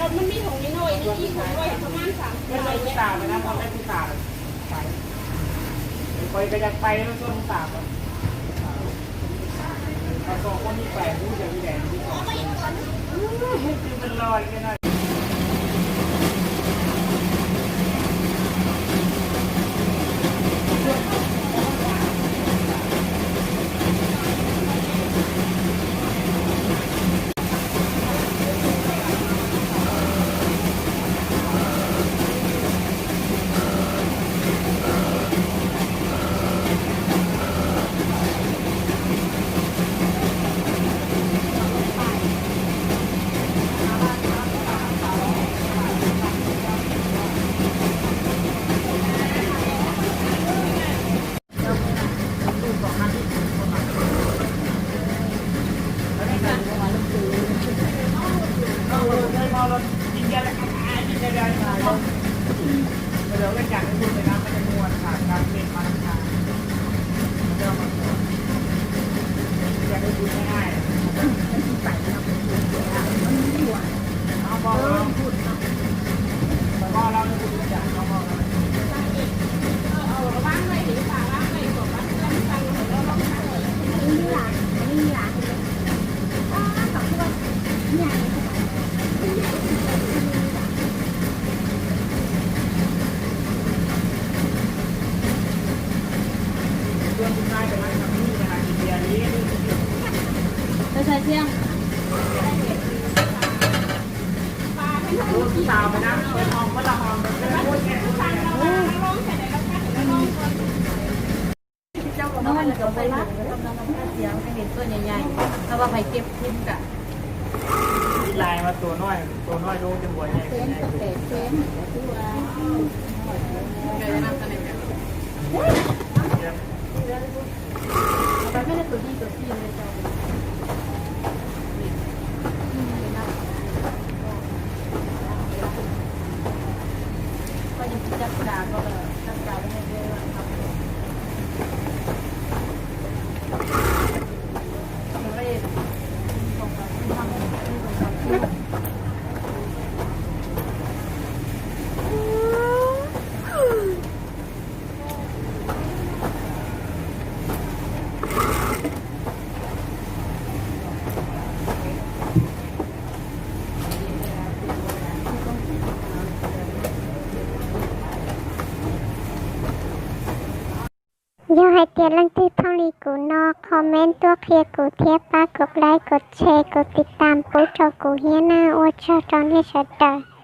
ມັນມີຖົງນ້ອຍໆ ນີ້ອີກຖົງນ້ອຍປະມານສາມສິບ ເພິ່ນເອົາຜູ້ສາວໄປນຳ ເອົາແຕ່ຜູ້ສາວໄປ. ຂ້ອຍກໍຢາກໄປນຳ ເພິ່ນຜູ້ສາວ. ເຮົາສອງຄົນນີ້ໄປ ຮູ້ຈັກອີ່ແດງ ເຮັດຄືມັນລອຍແຄ່ນັ້ນ. ໄປໃສ່ສຽງ. ນ້ອຍກໍບໍ່ລັກ ເຫັນຕົວໃຫຍ່ໆ ຖ້າວ່າໃຜເກັບຖິ້ມກະ ມີລາຍວ່າຕົວນ້ອຍ ຕົວນ້ອຍໂດນຈະຫົວໃຫຍ່ ເປັນແປດເຊນ ກໍຄືວ່າ ຢາກໃຫ້ຕຽນຫຼັງຕື້ທ່ອງລີກູເນາະ ຄອມເມັນຕົວເຄຍກູເທຍປາ ກົດໄລ ກົດແຊ ກົດຕິດຕາມ ປູໂຈກູເຮຍນາ ໂອເຈົ້າຕອນເຮຍຊະເຕີ.